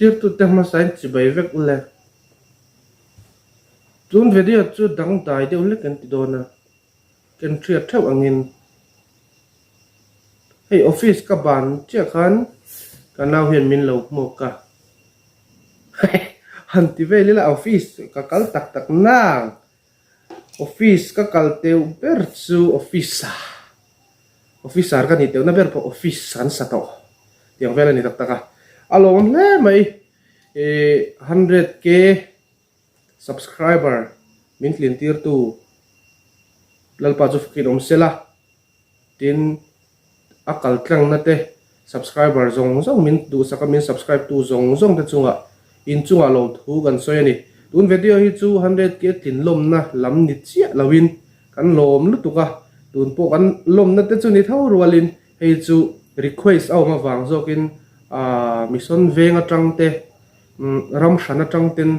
Thirtute hmasain chibai vek ule. Tun video chu dangdai deuh hlek an ti dawn a, kan hriat theuh angin hei office ka ban chiah khan ka nau hian min lo hmuak a, han ti vel ila office ka kal tak tak nang. Office ka kal teuh ber chu office a officer ka nih teuhna ber pawh office an sa tawh tiang vel a ni tak tak a, a lawm hle mai ih 100k subscriber min tlin tirtu Lalpa chu fakin awm sela. Tin, a kal tlangna te, subscriber zawng zawng min duhsak a, min subscribe tu zawng zawng te chungah in chungah lawmthu kan sawi a ni. Tun video hi chu 100k tlinlawmna lam ni chiah loin kan lawm lutuk a, tun pawh kan lawmna te chu ni tho rualin hei chu request a awm avang zawkin aaa mission veng atang te Ram hran atang ten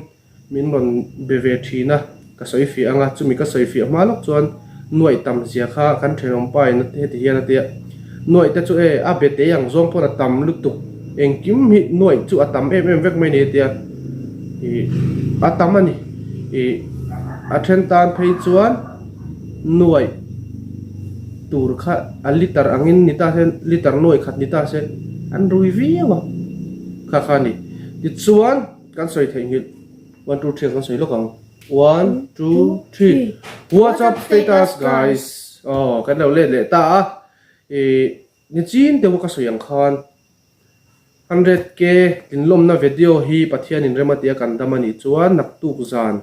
min rawn be ve thin a, ka sawi fiah ang a, chumi ka sawi fiah hma lawk chuan nuaih tam zia kha kan thenawm pa in heti hian a ti a, nuaih te chu e a be tei ang zawng pawn a tam lutuk, engkim hi nuaih chu a tam em em vek mai a ni a ti a, ih a tam a ni, ih a then tan phei chuan nuaih tur kha a liter angin ni ta se liter nuaih khat ni ta se an rui viau a. Kha kha a ni. Tichuan, kan sawi theihnghilh. One, two, three kan sawi lawk ang. One, two, three. What's up status guys? Aw, kan lo let leh ta a. Ih, nichin deuha ka sawi ang khan 100k tlinlawmna video hi Pathian in rem a tia kan dam a nih chuan naktuk zan,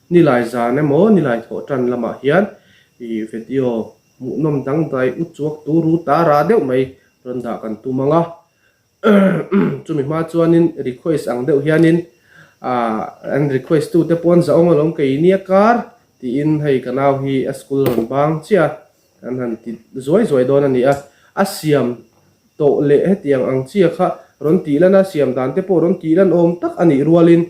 nilai zan emaw nilai thawh tan lamah hian ih video hmuhnawm dangdai uchuak turu ta rah deuh mai rawn dah kan tum ang a. Chumi hma chuanin request ang deuh hianin ah an request tute pawn zahawm alawm kei nia kar tiin hei ka nau hi a school rawn bang chiah a kan han ti zuai zuai dawn a ni a, a siam tawh leh hetiang ang chiah kha rawn tih lan a siam dan te pawh rawn tih lan awm tak a nih rualin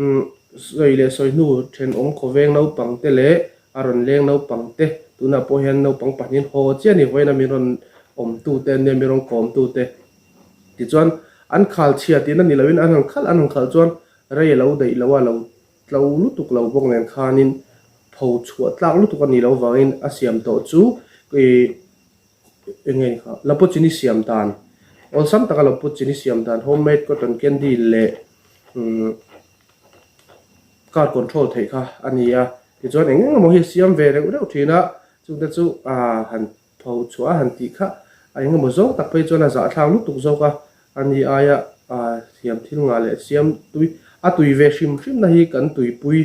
umm sawi leh sawi hnu thenawm khawveng naupang te leh A rawn leng naupang te, tunah pawh hian naupang pahnihin haw chiah a ni vawiin a min rawn awmtu te ania min rawn kawmtu te. Tichuan an khal chhia tihna ni loin an han khalh an han khalh chuan rei a lo daih lo a, lo tlo lutuk lo bawk nen khanin pho chhuah tlak lutuk a nih loh vangin a siam tawh chu ih eng nge ni kha Lapuchini siam dan awlsam taka Lapuchini siam dan homemade cotton candy leh umm car control theih kha a ni a. Tichuan eng eng emaw hi a siam ve reuh reuh thin a, chungte chu aaa han tho chhuah a han tih kha a eng emaw zawk tak phei chuan a zahthlak lutuk zawk a, a ni aia aaa thiam thil ngah leh siam tui a tui ve hrim hrim na hi kan tuipui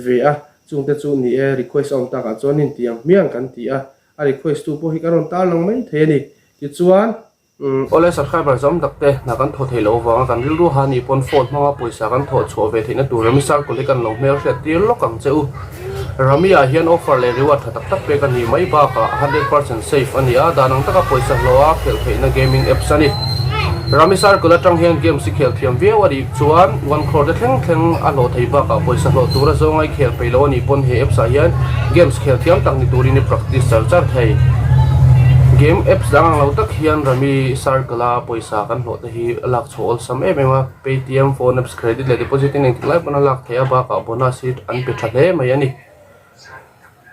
ve a, chungte chu ni e request a awm takah chuan inti ang hmiang kan ti a, a request tu pawh hi kan rawn tarlang mai thei a ni. Tichuan. Awle subscriber zawm tak te hna kan thawh theih loh avanga kan rilru ha nih pawn phone hmanga pawisa kan thawh chhuah ve theihna tur Rami Circle hi kan lo hmel hriat tir lawk ang che u. Rami ah hian offer leh reward tha tak tak pek a nih mai bakah 100% safe a ni a, dan ang taka pawisa hlawh a khelh theihna gaming apps a ni. Rami Circle atang hian games hi khel thiam viau a nih chuan one crore te thleng thleng a hlawh thei bakah pawisa hlawh tura zawnga i khel peih lo a nih pawn he apps ah hian games khel thiam tak ni turin i practice char char thei. Game apps dang ang lo tak hian Rami Circle a pawisa kan hlawh te hi a lak chhuah awlsam em em a, Paytm, phone apps, credit leh deposit in engtik lai pawn a lak theih a bakah bonus hi an pe tha hle mai a ni.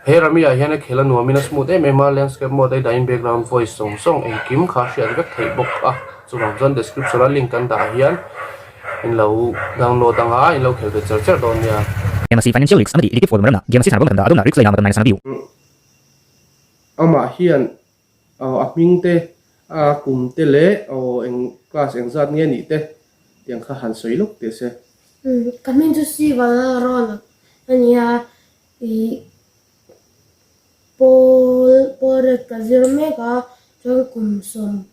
He Rami ah hian a khel a nuamin a smooth em em a, landscape mode a i dahin background voice zawng zawng engkim kha a hriat vek theih bawk a, chuvang chuan description a link kan dah ah hian in lo download ang a, in lo khel ve cher cher dawn nia. Amah hian a hming te, a kum te leh aw eng class engzat nge nih te tiang kha han sawi lawk teh se. Ka hming chu Sivan Rawn a ni a, Ih pawl pawl ret ka zir mek a, chuan kum 12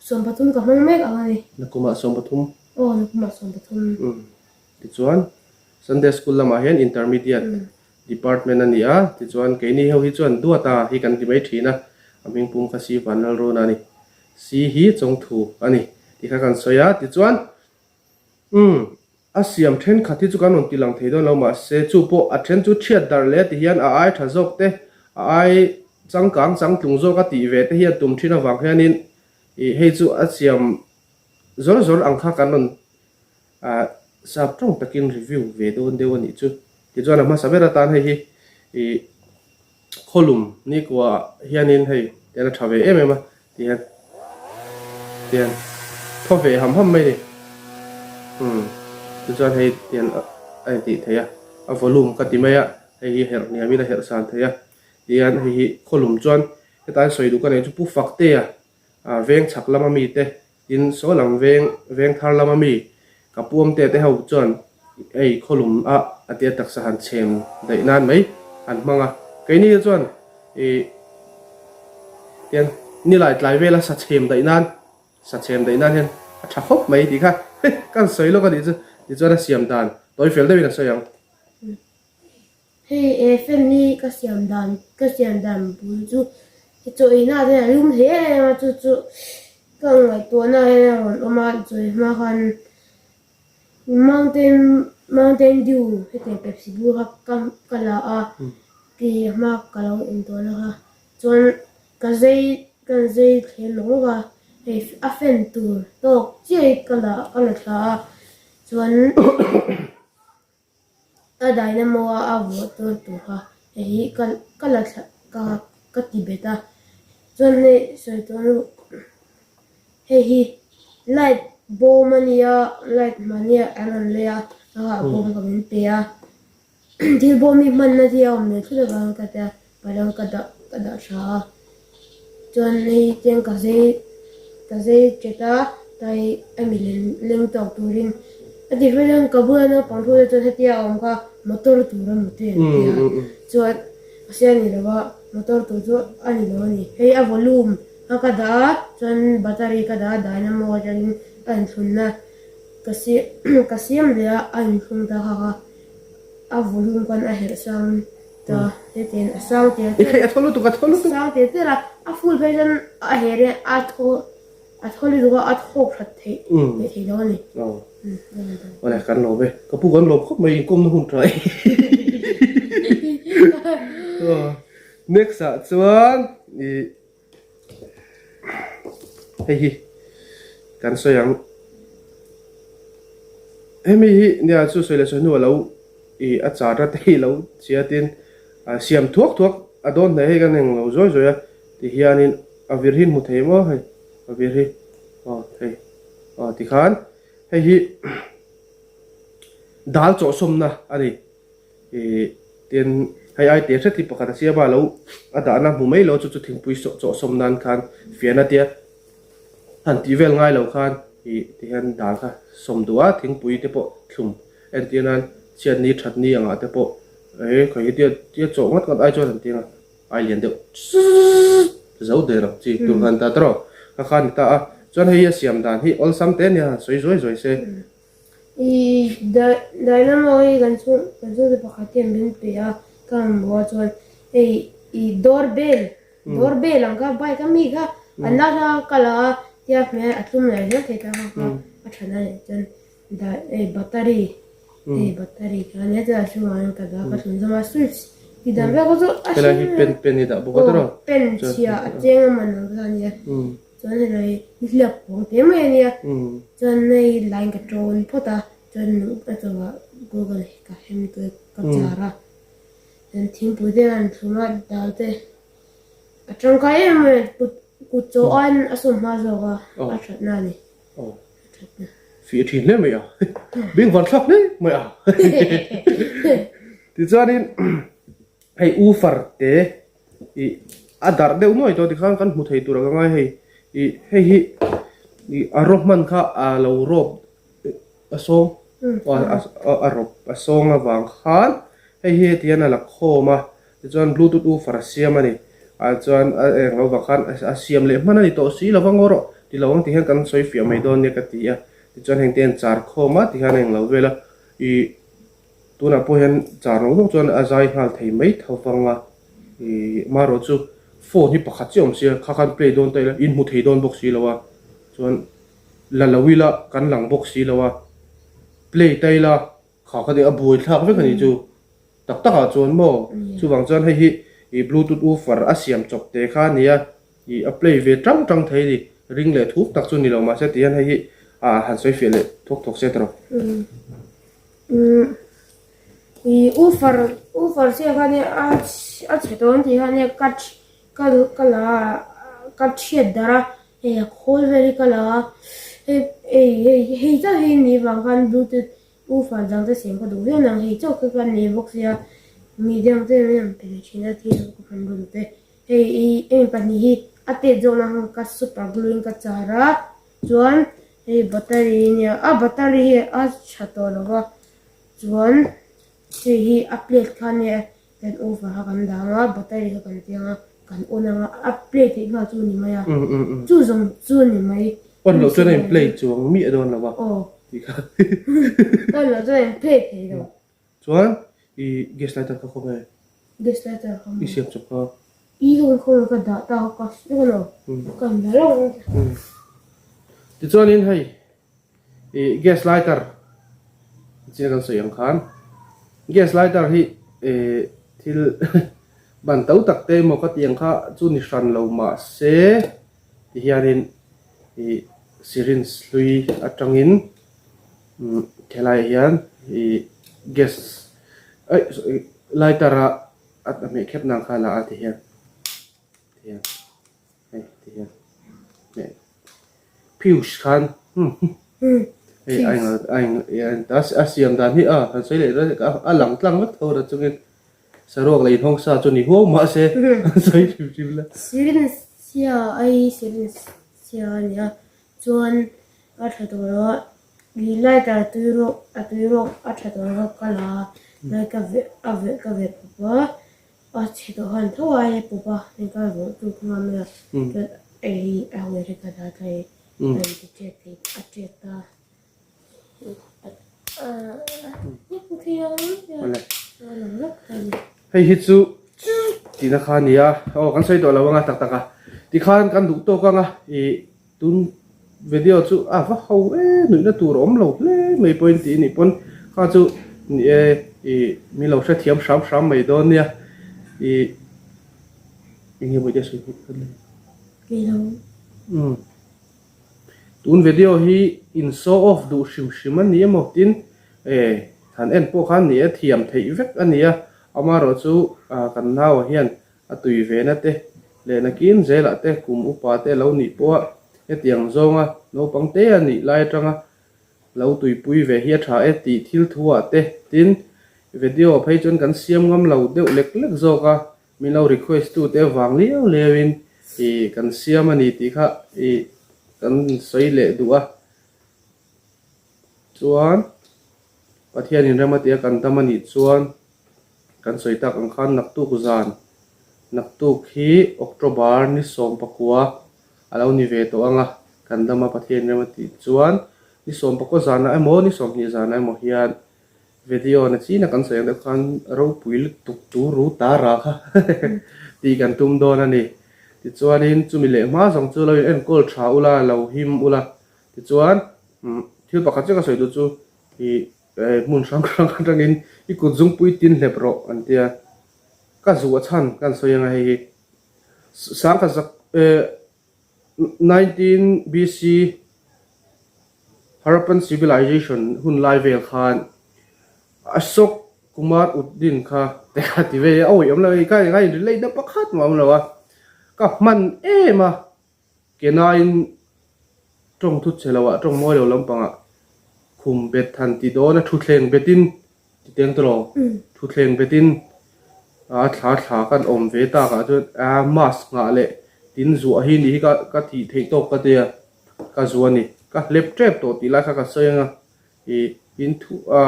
13 ka hmang mek ang a ni. Nakumah 13? Aw nakumah 13. Umm tichuan Sunday school lamah hian intermediate department a ni a, tichuan keini ho hi chuan Duata hi kan ti mai thin a, a hming pum kha Si Vanlalruna a ni. Si hi Chawngthu a ni tih kha kan sawi a, tichuan umm A siam thenkhat hi chu kan rawn ti lang thei dawn lo mahse chu pawh a then chu thiat darh leh ti hian a ai tha zawk te, a ai changkang changtlung zawk a tih ve te hi a tum thin avang hianin ih hei chu a siam zawr zawr ang kha kan rawn Ah sap tawng takin review ve dawn deuh a nih chu. Tichuan a hmasa ber atan hei hi ih khawlum nikua hianin hei tian a tha ve em em a tihian tian thaw ve ham ham mai a ni. Umm tichuan hei tian a intih theih a, a volume ka ti mai a, hei hi herh hniamin a herh san theih a. Tihian hei hi khawlum chuan hetlai sawi duh ka nei chu Pu Faktea ah veng chhak lama mite Tin, saw lam veng, veng thar lama mi ka puam te te ho chuan ei khawlum a a tia taksa han chhem daih nan mai an hmang a. Keini hi chuan ih tian nilai tlai vela sa chhem daih nan, sa chhem daih nan hian a tha khawp mai tih kha kan sawi lawk a nih chu. Tichuan a siam dan tawi fel deuhin a sawi ang. Hei e fan hi ka siam dan ka siam dan bul chu chaw ei na te a lum hle em a chu chu ka ngaihtuahna hian a rawn awm a chaw ei hma khan mountain mountain dew hetiang pepsi bur kha ka ka la a ti hma ka lo in tawh na kha chuan ka zei ka zei thlem nawk nawk a hei a fan tur tawk chiah hi ka la ka la thla a chuan. A dynamo a a vuah tur tur kha hei hi ka ka la thla ka ka ti bet a chuan hei sawi tawh nu hei hi light bawm a nia light mahnia an rawn lei a a bawm ka min pe a thil bawm hi hmanna hi a awm leh thut avangin ka tia palo ka dah ka dah tha a chuan hei tiang ka zei ka zei ṭet a tai a mi leng leng tawk turin a ti hruai hian ka bula naupang thu te chuan hetia a awm kha motor tur a maw te an ti a chuan a sia ni lo a motor tur chu a ni lo a ni hei a volume a ka dah a chuan battery ka dah a dynamo atangin a inthlunna ka siam ka siam leh a a inthlung ta kha kha a volume khan a herh sang. Ta hetiang a sang tel tel. Ekhei a thaw lutuk a thaw lutuk. Sang tel tel a, a full phei chuan a her in a thaw a thaw lutuk a, a thawk that theih leh thei lo a ni. Aw. Awle kan lawm e. Ka pu kan lawm khawp mai inkawmna hun tha e. Next ah chuan ih Hei hi kan sawi ang. Hemi hi nia chu sawi leh sawi hnu a lo ih a char a te hi lo chiat in a siam thuak thuak a dawn hle hei kan eng lo zawi zawi a ti hianin a vir hi hmu thei maw hei a vir hi aw hei aw tikhan hei hi dal chawhsawmna a ni. Ih tin hei ai te hret hi pakhat a siam a lo a dahna hmu mai lo chu chu thingpui chawh sawm nan khan fian a tia han tih vel ngai lo khan ih ti hian dal kha sawm duh a thingpui te pawh thlum entir nan chhiat ni that ni angah te pawh eh khawi hi tia tia chawh ngawt ngawt ai chuan han ti ang a ai lian deuh zo der ang chi tur khan ta tawh kha kha a ni ta a chuan hei hi a siam dan hi awlsam te ania han sawi zuai zuai se. I dynamo hi kan chhung kan chhungte pakhat hian min pe a ka mamawh a chuan hei i door bell door bell ang kha bike a mi kha an la hla a kal a tia hmel a tlum leh zel thei ta kha kha a tha na leh chuan da hei battery hei battery kha ania chuan a chhungah hian ka dah ka thlun zawm a switch ti dan vel kha chu a Helai hi pen pen i dah bawk a tawrh pen chhia a cheng a man ang kha ania. Chuan helai nihliap pawng te mai a nia. Chuan hei line ka tawn phawt a, chuan a chawah Google hi ka hem tui ka char a. Chuan thingpui te an thlum a, dal te a tangkai em em a, kut kut chaw aiin a sawm hma zawk a, a thatna a ni. Aw. Fih a thin hle mai a. Beng van thlak hle mai a. Tichuanin hei u far te Ih a darh deuh nuai tawh tikhan kan hmu thei tur a ka ngai hei ih hei hi ih a rawp hman kha a lo rawp a sawng a rawp a sawng avang khan hei hi heti hian a la khawm a tichuan bluetooth woofer a siam a ni ah chuan a eng lo vang khan a siam leh hman a ni tawh si lo va ngaw rawh ti lo ang ti hian kan sawi fiah mai dawn nia ka ti a tichuan heng te an char khawm a tikhian a englo vel a ih. Tunah pawh hian char lo zawk chuan a zai nghal thei mai tho vang a, ih marawh chu phone hi pakhat chiah awm sia kha khan play dawn ta ila in hmu thei dawn bawk si lo a, chuan la lo ila kan lang bawk si lo a, play ta ila kha kha a buai thlak vek a nih chu tak tak ah chuan maw chuvang chuan hei hi ih bluetooth woofer a siam chawp te kha a nia ih a play ve tang tang thei a ni ring leh thuk tak chu ni lo mahse tihian hei hi. A han sawi fiah leh thawk thawk se tawh. Umm ih woofer woofer chiah kha nia a a chhe dawn tih kha nia ka ka ka la a ka chhiat darh a hei a khawl vel hi ka la a hei hei hei hei chauh hi nih vang khan bluetooth woofer dang te siam ka duh viau nang hei chauh kha ka nei bawk sia mi dang te min rawn pe ve thin a thil ka hman run te hei ih hemi pahnih hi a tet zawk na khan ka super glue in ka char a. Chuan hei battery ania a battery hi a tha tawh lo va chuan hei hi a plate kha ania kan over kha kan dah ang a battery kha kan tiang a kan on ang a a play theih nghal chu a ni mai a chu zawng chu a ni mai. On loh chuan a in play chuang miah dawn lo va aw tih kha on loh chuan a in play thei lo. Chuan i gas lighter kha khawnge? Gas lighter kha I siam chawp kha. I ka khawnge ka dah ta ka hre lo. Ka in dah lo. Tichuanin hei i gas lighter chin kan sawi ang khan gas lighter hi thil ban to tak te emaw ka tih ang kha chu ni hran lo mahse tihianin i syringe hlui atangin Helaiah hian ih gas aih lighter a a hmeh khep nang kha la a ti hian ti hian hei ti hian hmeh fuse khan hei a eng a eng a siam dan hi a kan sawi leh dawn a lang tlang vek tho ta chungin saruak leh inhawng sa chu ni huau mahse an sawi hrim hrim la. Syringe chhia ai syringe chhia a nia Chuan a tha tawh lo a, ih lighter tui rawk a tui rawk a tha tawh lo ka la a, lai ka veh a veh ka veh pawp a, a chhe tawh khan tho a he pawp a hei ka vawh tuk nghal mai a, chuan ei a hawi hi ka dah thei a in ti ṭet thei a ṭet ta a Hei hi chu tihna kha a ni a, aw kan sawi tawh lo anga tak tak a, tikhan kan duh tawk anga ih tun video chu a va ho e nuihna tur a awm lo hle mai pawhin tih anih pawn kha chu ni e ih min lo hrethiam hram hram mai dawn nia ih eng nge mawite sawi hmang kha le. Umm. Tun video hi in show off duh hrim hrim a ni emaw tin eh han en pawh khan ni e thiam theih vek a ni a, amaherawh chu kan naua hian a tui ve na te leh nakin zelah te kum upa te lo nih pawha hetiang zawnga naupang te a nih lai atanga lo tuipui ve hi a tha e tih thil thu ah te tin video phei chuan kan siam ngam lo deuh lek lek zawk a. Min lo request tu te vang liau liau in ih kan siam a ni tih kha ih kan sawi leh duh a. Chuan Pathian in rem a tia kan dam a nih chuan kan sawi tak ang khan naktuk zan naktuk hi October ni 19 a lo ni ve tawh ang a, kan dam a Pathian in rem a tih chuan ni 19 zanah emaw ni 20 zanah emaw hian Video na china kan sawi ang deuh khan ropui lutuk tu ru ta ra kha tih kan tum dawn a ni. Tichuanin chumi leh hma zawng chu lo in enkawl tha ula, lo him ula. Tichuan thil pakhat chiah ka sawi duh chu ih hmun hrang hrang atangin i kut zungpui tin hlep rawh an tia. Ka zuah chhan kan sawi anga hei hi sangkhat zak eh 19 BC Harappan Civilization hun lai vel khan Ashok Kumar Uddin kha te kha ti ve a awih awm lo hei kha enga in relate na pakhat mah awm lo a ka hman em a kenaiin tawng thut che lo ah tawng mawi lo lampangah khum bet han ti dawn a thuthleng betin Ti teng tawh Thutthleng betin a thla thla kan awm ve tak ah chuan a mask nghah leh tin zuah hi nih hi ka ka tih theih tawk ka tia ka zuah a ni. Ka hlep tep tawh tih lai kha ka sawi anga ih in thu a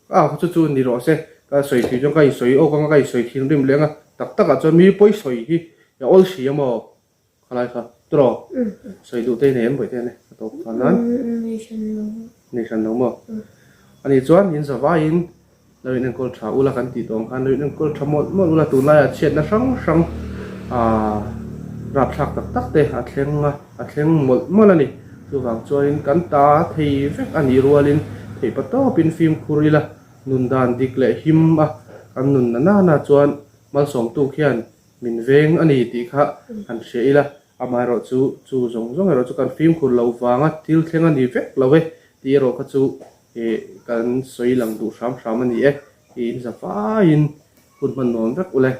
a chu chu ni rawh se ka sawi thui chuan ka insawi awk anga ka insawi thinrim leh anga tak tak ah chuan mi pawi sawi hi a awl si a maw. Khalai kha tawh sawi duh te i nei em bawihte ane ka tawp khan nan Nei hran lo. Nei hran lo maw? Ani chuan in zavaiin lo in enkawl tha ula kan tih tawh ang khan lo in enkawl tha mawlh mawlh ula tunlaiah chhiatna hrang hrang aah rapthlak tak tak te a thleng a a thleng mawlh mawlh a ni. Chuvang chuanin kan ta thei vek a nih rualin theihpa tawpin fimkhur ila nun dan dik leh him a kan nun na nana chuan malsawmtu khian Min veng a ni tih kha han hria ila. Amaherawh chu chu zawng zawng erawh chu kan fimkhur loh vanga thil thleng a ni vek lo e tih erawh kha chu ih kan sawi lang duh hram hram a ni e. Ih in za vaiin hun hman nuam vek ule.